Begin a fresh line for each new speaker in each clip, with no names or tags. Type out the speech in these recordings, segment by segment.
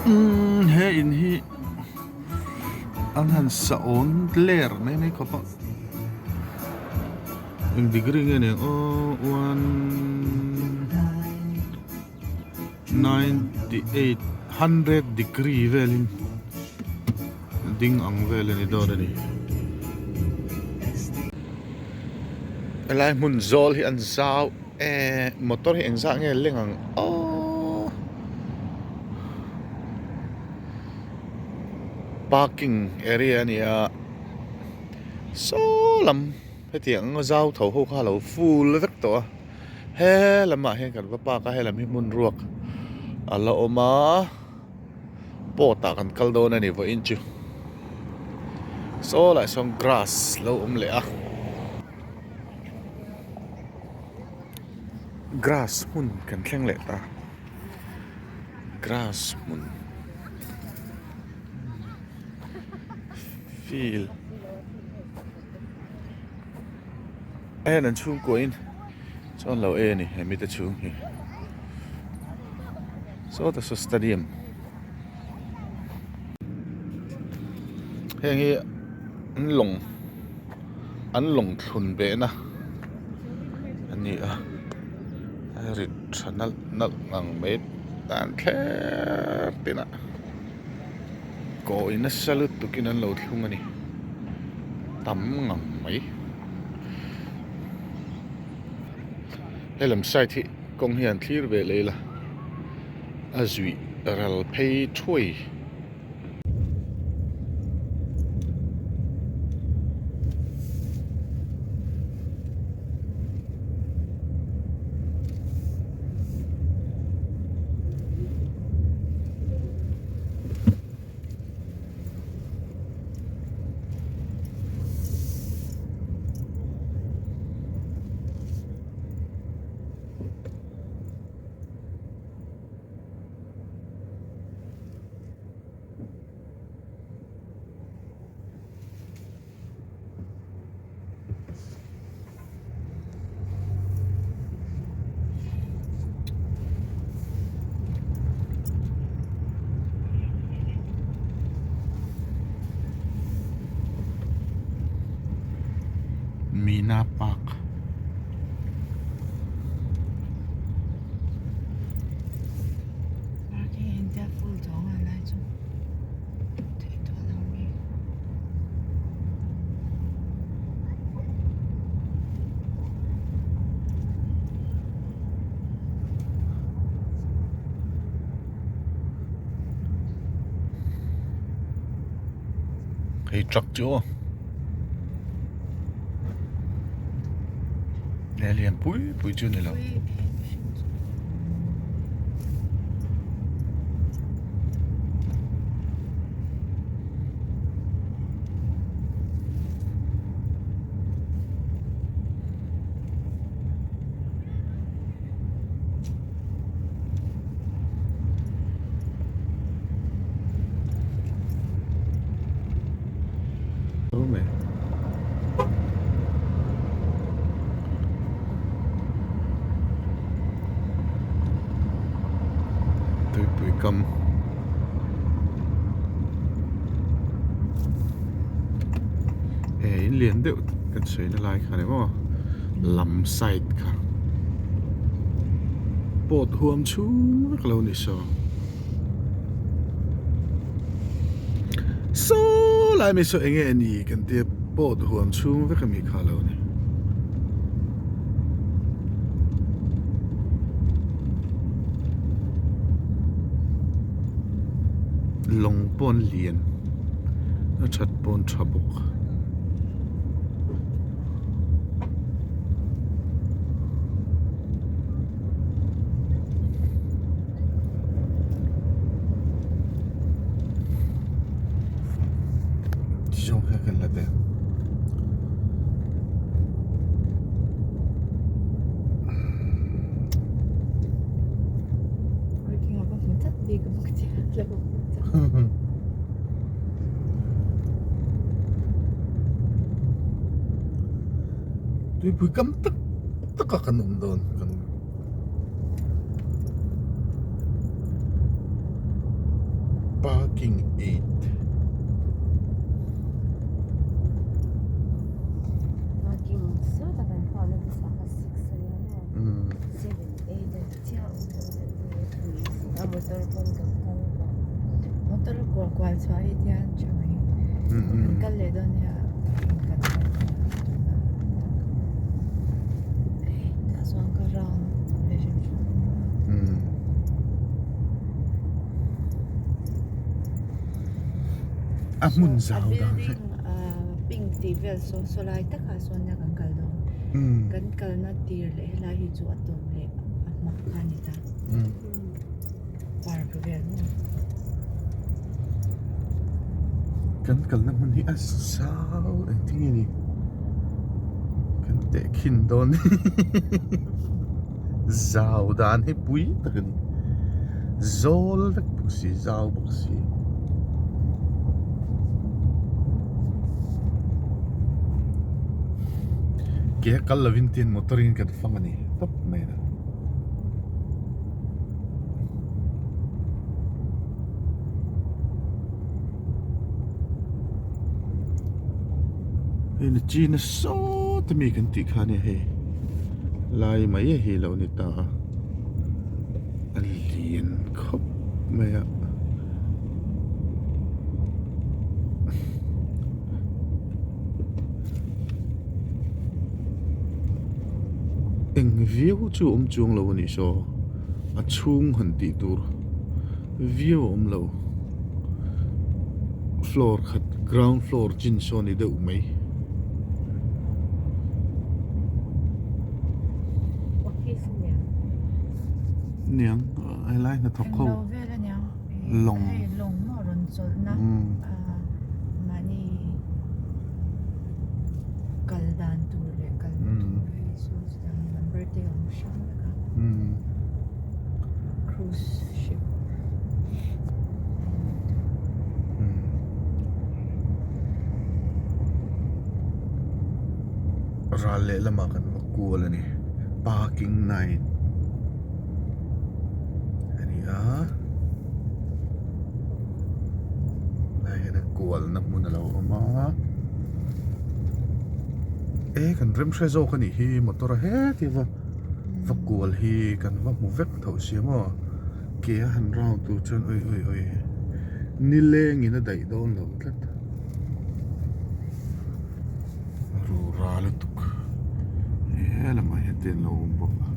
Umm he in hi an han sa awn ler mai mai khawp a eng degree nge niang aw one 98 100 degree velin ding ang vel a ni dawn a ni. Helai hmun zawl hi an zau eh motor hi engzah nge leng ang aww parking area a ni a saw lam hetiang anga zau tho ho kha a lo full vek tawh a. He lamah hian kan va park a helam hi hmun ruak a la awm a pawt ah kan kal dawn a ni vawiin chu saw lai sawn grass lo awm leh a grass hmun kan thleng leh ta grass hmun field. Heng an chhungkua in chuan lo e a ni he mite chhung hi sawta saw stadium heng hi an lawng an lawng thlun behna a ni a a rit tha nalh nalh ngang mai tan thler tinah. Kawi nasa lutukin an lo thlung a ni. Tam ngang mai. Helam side hi kawng hian thlir ve leh ila a zuih ral phei thuai. Mina Park. Hei truck chu aw he lian pui pui chu ni lo. Tuipui kam he in lian deuh kan sawi na lai kha ni maw lam side kha pawt huam chhung vek a lo ni saw saw lai mai saw eng nge ni kan tia pawt huam chhung vek a mi kha a lo ni. Lawng pawh an lian a that pawh an tha bawk. Tizawng kha kan la teh. Tuipui kam tak tak a kan awm dawn kan Parking 8.
Parking sawta kan phahna hmasa kha 6 a nia maw? 7, 8 a ni chiah a motor pawn kan kal tawh.
Motor kual kual chhuah hi tian tha mai. Kan kal leh dawn nia kan kal tuna. Tah chuan ka round leh hrim hrim.
A hmun zau dan hi.
A building pink tih vel saw saw lai takah sawn nia kan kal dawn. Kan kalna tir leh helai hi chu a tawp leh a hma kha a ni ta. Park vel maw.
Kan kalna hmun hi a zau engtin nge ni kan tehkhin dawn zau dan hi pui tak a ni zawl vek bawk si zau bawk si. Ke a kal lovin tin motor in kan fang a ni tawp mai a. Hei ni china sawt ami kan tih kha ania hei lai mai a hi lo ni ta a a lian khawp mai a. Eng viau chu a awm chuang lo a nih saw a chhung han tih tur viau a awm lo floor khat ground floor chin saw a ni deuh mai. Niang helai hnathawk ho lawng.
Kal dan tur leh kal tur hei chu chutiang number te a awm hrang vek a cruise ship
Ral leh lamah kan va kual a ni parking 9 a ni a. Lai hian a kualna hmun a lo awm a e kan rem hre zawk a nih hi motor a heti va va kual hi kan va hmu vek tho sia maw ke a han round tur chuan oi oi oi nilengin a daih dawn lo tlat rura lutuk he lamah hian te an lo awm bawk a.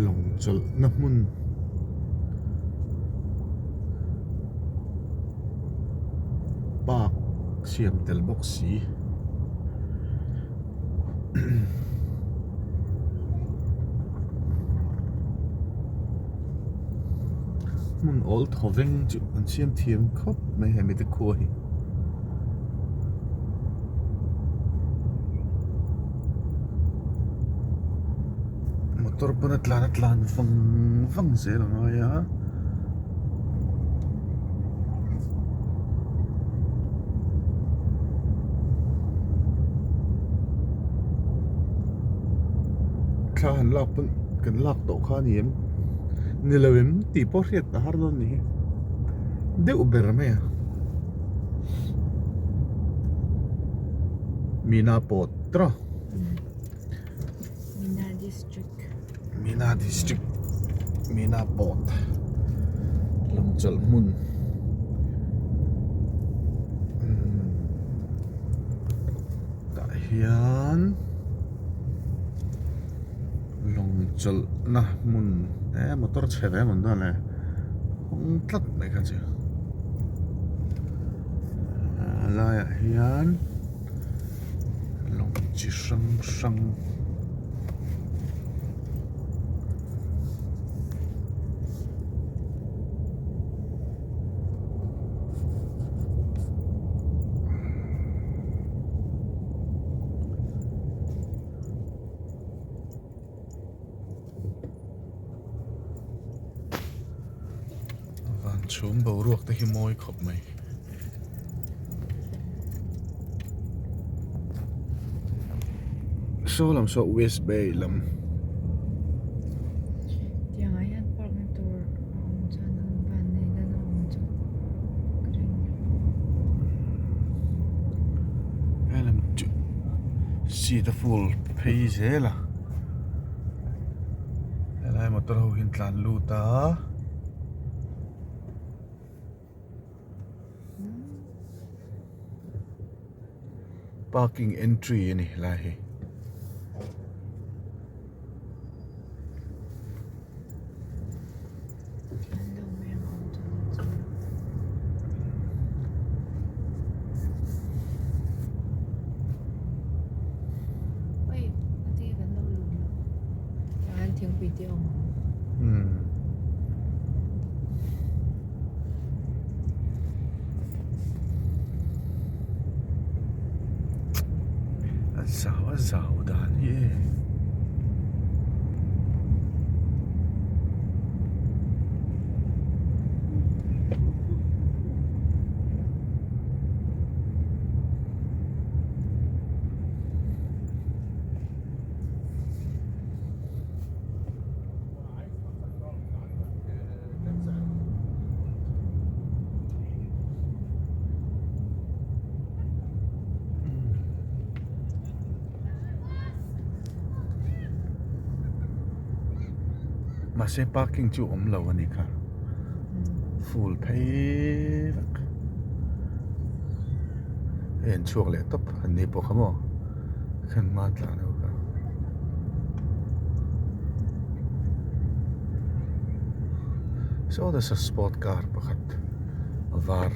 Lawng chawlhna hmun. Park siam tel bawk si. Hmun awl thaw veng chu an siam thiam khawp mai hemi te khua hi. Motor pawn a tlan a tlan vang vang zel a ngai a. Thla han lak pawn kan lak tawh kha a ni em? Ni lo em tih pawh hriat a har dawn a ni hi. Deuh ber mai a. Mina pawt tawh a.
Mina district.
Mina district Mina port lawngchawlh hmun tah hian. chawlhna hmun eh motor chhe ve mawn dawn le hawng tlat mai kha chu a laiah hian lawng chi hrang hrang. Van chhum boruak te hi mawi khawp mai. Saw lam saw West Bay lam.
Tiangah hian park na tur a awm chuan an van nei dan a awm chu ka ring lo.
Helam chu seat a full phei zel a helai motor ho hi an tlan lut a. Parking entry a ni helai hi. A zau a zau dan hi e. Mahse parking chu awm lo a ni kha full phei vek hei an chhuak leh tawp an ni pawh kha maw khan hma tlan ho kha. Saw there's a sport car pakhat a var.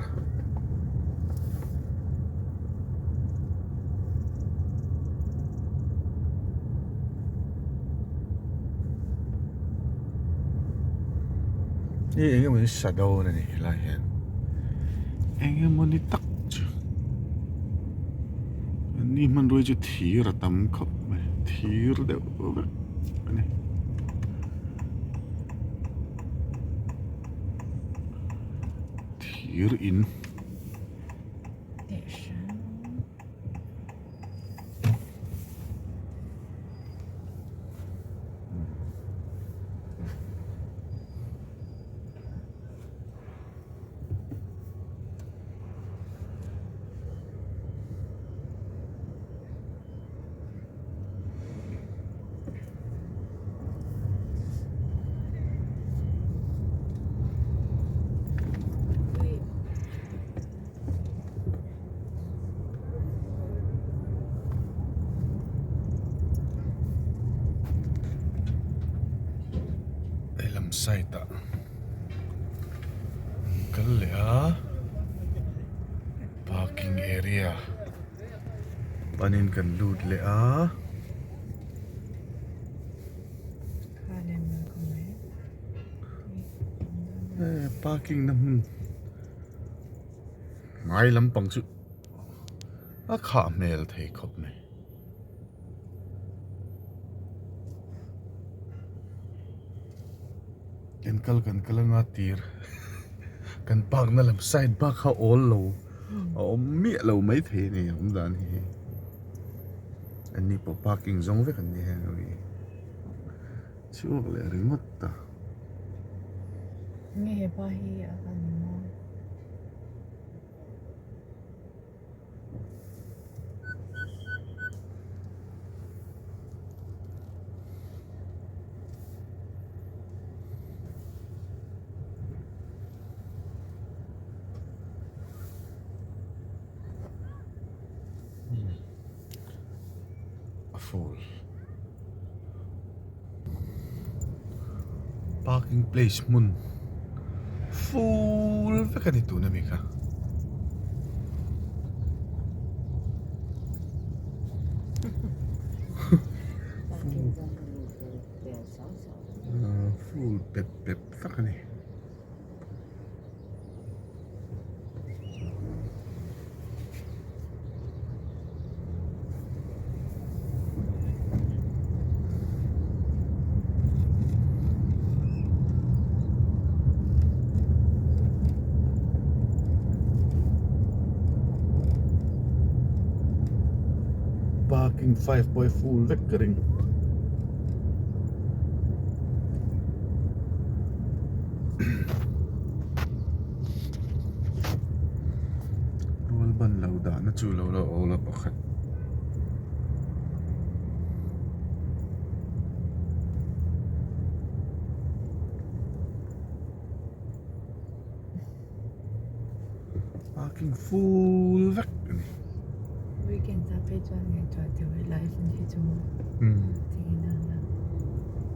Hei eng emawni sa dawn a ni helai hian eng emawni tak chu an ni hmanrua chu thir a tam khawp mai thir deuh vek a ni. Thir in. Lehlam side ah an kal leh a parking area panin kan lut leh a. Parking na hmun ngai lampang chu a khah hmel thei khawp mai. Kan kal kan kal anga tir kan park na lam side bak kha awl lo a awm miah lo mai thei a ni awm dan hi an ni pawh parking zawng vek an ni heng ho hi chhuak leh ringawt ta.
Nge hepa hi a kan maw.
A full. Parking place hmun full vek a ni tun ami kha. Full pep pep tak a ni. Parking 5 pawh hi full vek ka ring. Rual ban lo dahna chu lo la awl a pakhat. Parking full vek a ni.
Weekend ah phei chuan ngaihtuah deuh i lai hun hi chu tingin a lang.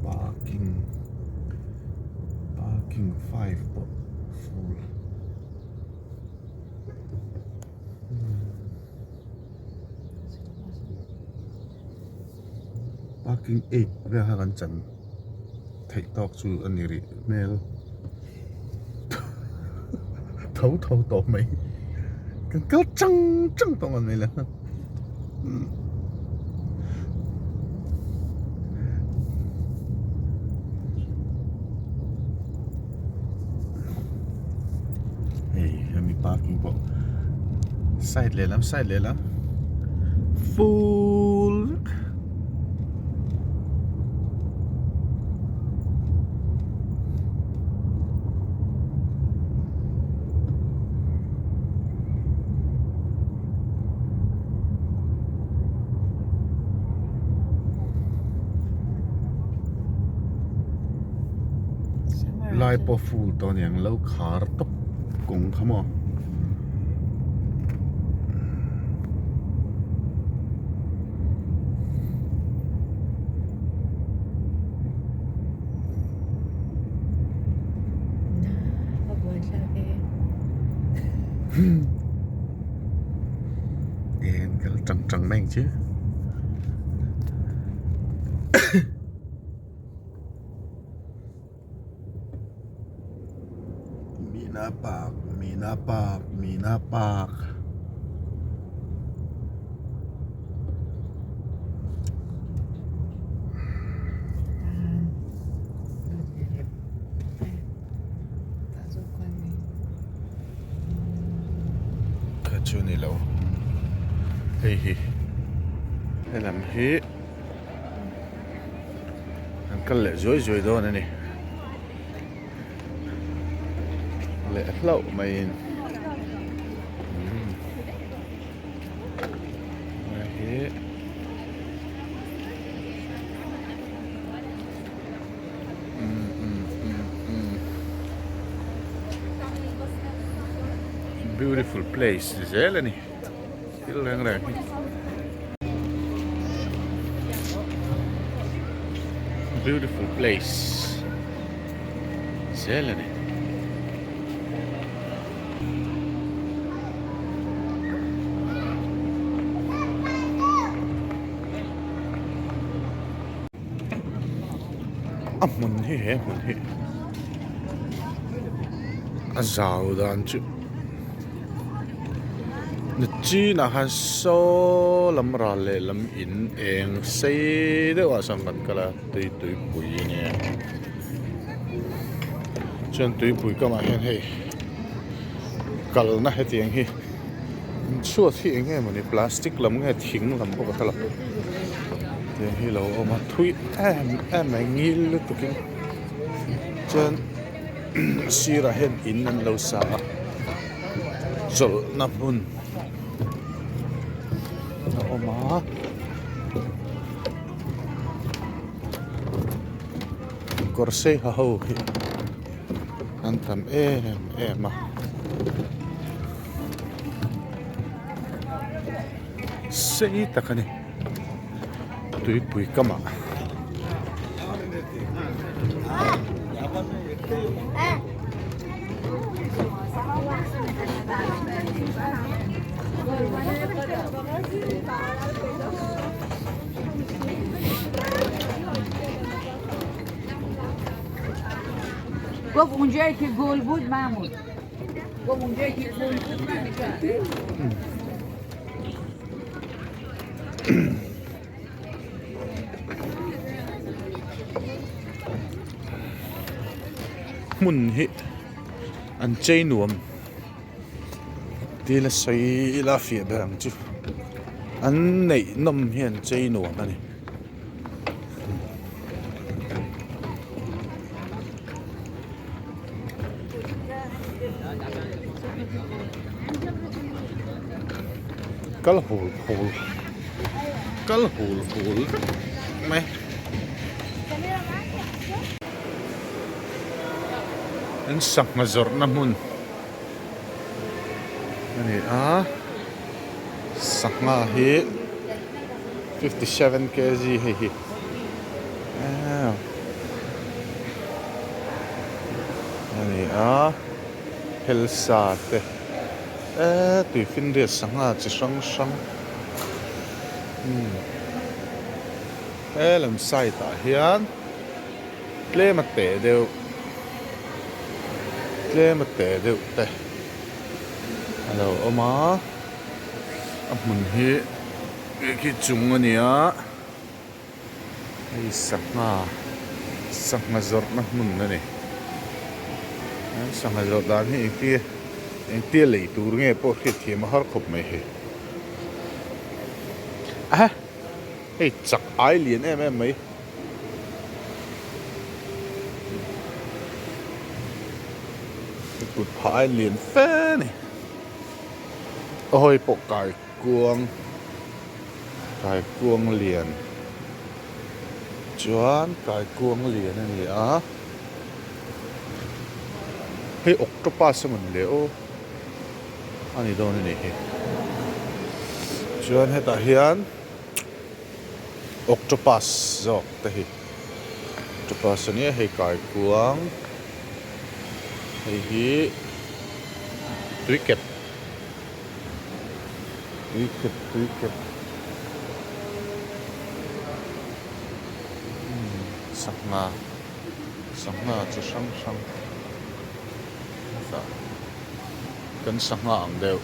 Parking parking 5 pawh full. Parking 8 vel kha kan chan theih tawk chu a ni rih hmel tho tho tawh mai kan kal chang chang tawh ngan mai le. Hei hemi parking pawh side lehlam side lehlam full vek. Lai pawh full tawh aniang lo khar tawp kawng kha maw. En kal tang tang mai ang che. Mina Park Mina Park Mina Park. Kha chu ni lo hei hi helam hi an kal leh zuai zuai dawn a ni leh hlauh maiin hei hi. Beautiful place zel a ni thil reng reng hi beautiful place zel a ni. A hmun hi he hmun hi a zau dan chu ni chinah khan saw lam ral leh lam in eng sei deuh ah sawn kan kal a tui tuipui a nia chuan tuipui kamah hian hei kalna hetiang hi chhuat hi eng nge mawni plastic lam nge thing lam pawh ka hre lo tiang hi lo awm a thui em em mai ngil lutuk in chuan sirah hian in an lo sa a chawlhna hmun a awm a. Kawr sei ha ho hi an tam em em a sei tak a ni tuipui kam ah. Hmun hi an chei nuam tila sawi ila fiah ber ang chu an neih nawm hi an chei nuam a ni. Kal hul hul kal hul hul vek mai. An sangha zawrhna hmun a ni a sangha hi 57 kg hei hi a ni a phelsa te eee tuifinriat sangha chi hrang hrang helam side ah hian tlem a teh deuh tlem a teh deuh te a lo awm a a hmun hi khi chung a ni a hei sangha sangha zawrhna hmun a ni sangha zawrh dan hi engtia engtia lei tur nge pawh hriatthiam a har khawp mai hei a hei chak ai lian em em mai. Kut phah a lian fe a ni a hawi pawh kai kuang kai kuang lian chuan kai kuang lian a ni a hei octopus a mawn le aw a ni dawn a ni hi chuan hetah hian. Octopus zawk te hi octopus a nia hei kaikuang hei hi tuikep tuikep tuikep sangha sangha chi hrang hrang kan sangha ang deuh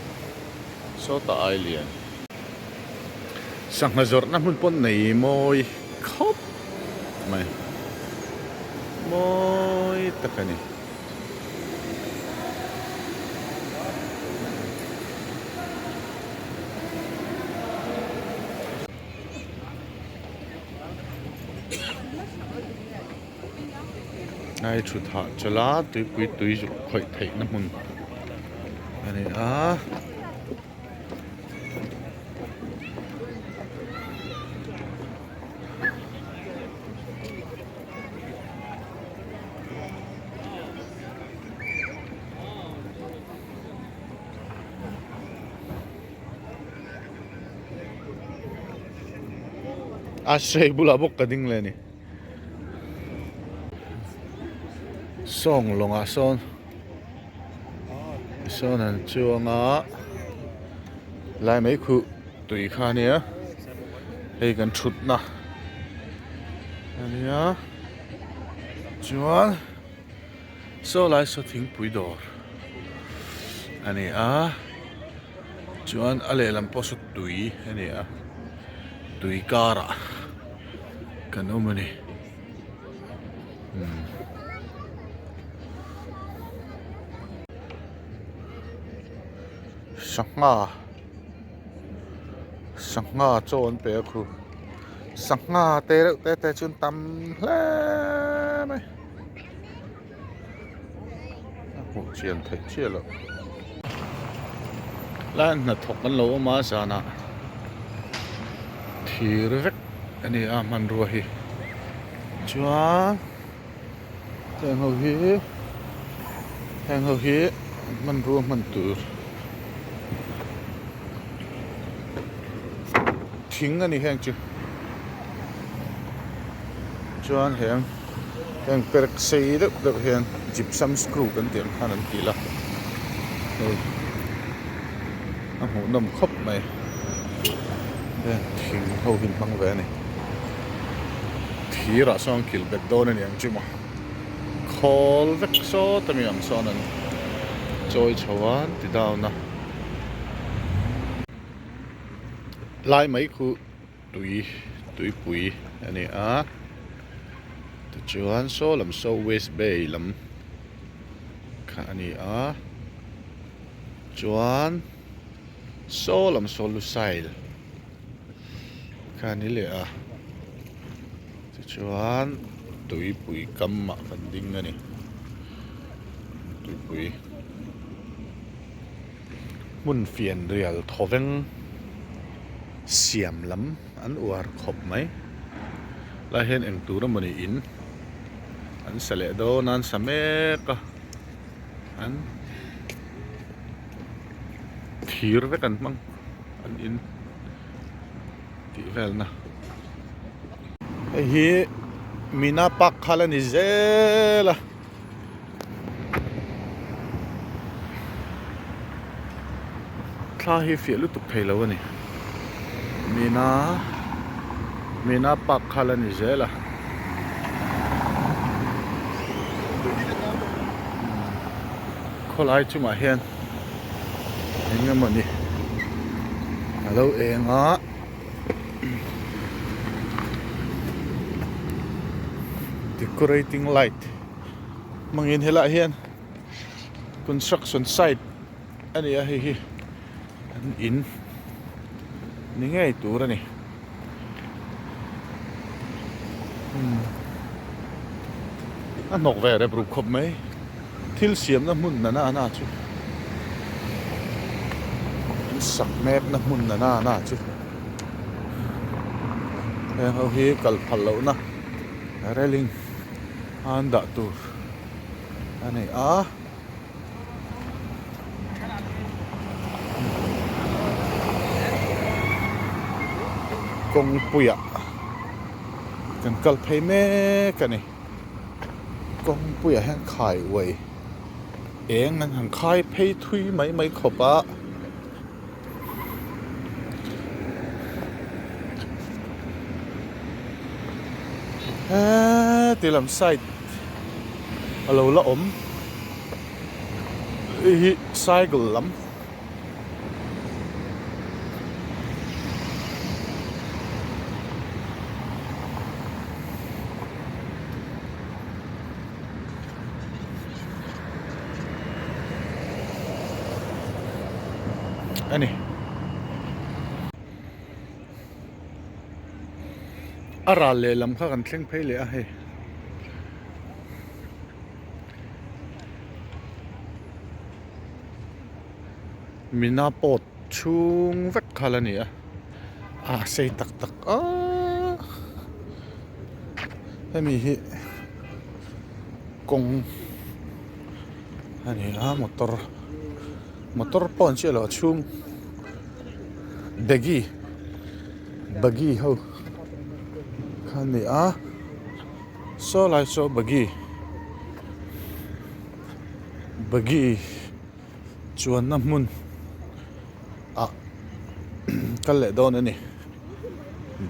sawtah ai lian. Sangha zawrhna hmun pawh nei mawi khawp mai mawi tak a ni. Ai thut hahchawlh a tuipui tui zuk khawih theihna hmun a ni a. A sei bulah bawk ka ding leh a ni sawng lawngah sawn. Sawn an chuang a lai mai khuh tui kha ania hei kan thutna ania chuan saw lai saw thingpui dawr ani a chuan a lehlam pawh saw tui ani a tui karah kan awm ani. Sangha sangha chaw an pe a khu sangha te reuh te te chu an tam hle mai a hmuh chian theih chiah loh lai hnathawk an lo awm a zanah thir vek a ni a hmanrua hi chuan heng ho hi heng ho hi hmanrua hman tur thing a ni heng chu chuan heng heng perek sei deuh deuh hian gypsum screw kan tih ang khan an ti la hei a hmuhnawm khawp mai heng thing ho hi an hmang ve a ni thir ah sawn kilh bet dawn a ni ang chu maw. Khawl vek sawt ami ang sawn an chawi chho a an ti down a. Lai mai khu tui tuipui a ni a tichuan saw lam saw west bay lam kha a ni a chuan saw lam saw lusail kha a ni leh a tichuan tuipui kam ah kan ding a ni tuipui hmun fian rial thawveng siam lam an uar khawp mai lai hian eng tur emawni in an sa leh dawn a an sa mek a an thir vek an hmang an in tih velna hei hi Mina park kha la ni zel a. Thla hi fiah lutuk thei lo a ni. Mina Mina park kha la ni zel a. Khawlai chungah hian eng emawni a lo eng a. Decorating light hmangin helaiah hian construction site a ni a hei hi an in ni ngei tur a ni umm a hnawk ve rep rup khawp mai thil siamna hmun nana ana chu an sak mekna hmun nana ana chu heng ho hi kal phal lohna railing a an dah tur a ni a. Kawngpuiah kan kal phei mek a ni kawngpuiah hian khai uai eng an han khai phei thui mai mai khawp a. Heti lam side a lo la awm hei hi cycle lam a ni a ral lehlam kha kan thleng phei leh a hei mina pawt chhung vek kha la ni a a sei tak tak a hemi hi kawng a ni a motor motor pawh an chiah lo a chhung baggy baggy ho kha a ni a saw lai saw baggy baggy chuanna hmun ah kal leh dawn a ni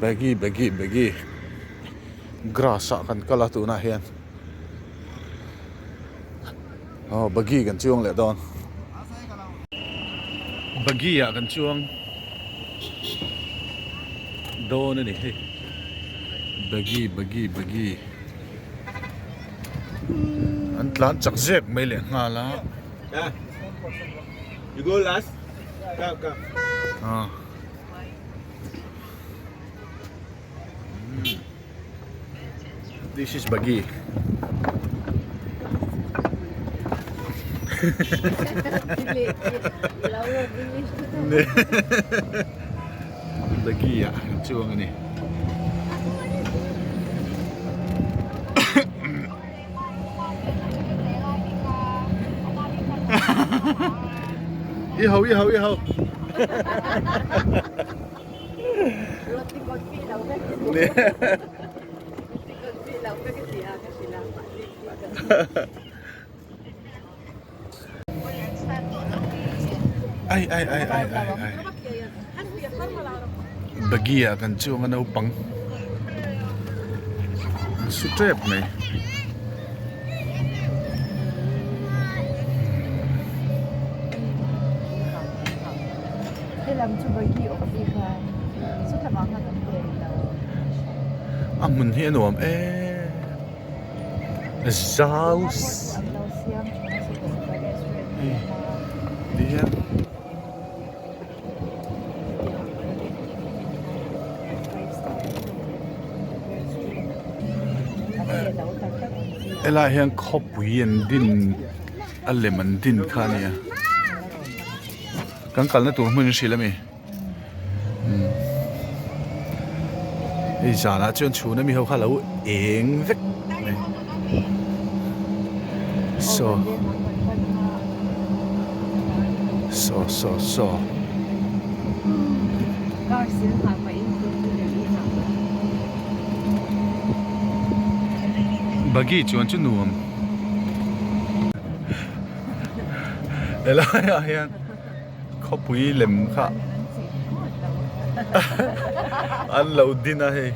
baggy baggy baggy grass ah kan kal a tunah hian aw baggy kan chuang leh dawn baggy ah kan chuang dawn a ni hei baggy baggy baggy an tlan chak zek mai leh nghal a.
You go last. Come, come.
Ah. This is Bagi. Bagi ah chuang ani. I ho i ho i ho. Ai ai ai ai ai ai. Bagi ah kan chuang a naupang an su tep mai.
lam chu bagi awm bik a saw lamah khan an tel lo.
A hmun hi a nuam em zau ti hian. Helaiah hian khawpui an din a lem an din kha a nia kan kalna tur hmun in hrilh a mi hei zanah chuan chhun ami ho kha alo eng vek mai saw saw saw saw. Buggy chuan chu nuam helai ah hian khawpui lem kha an lo din a hei.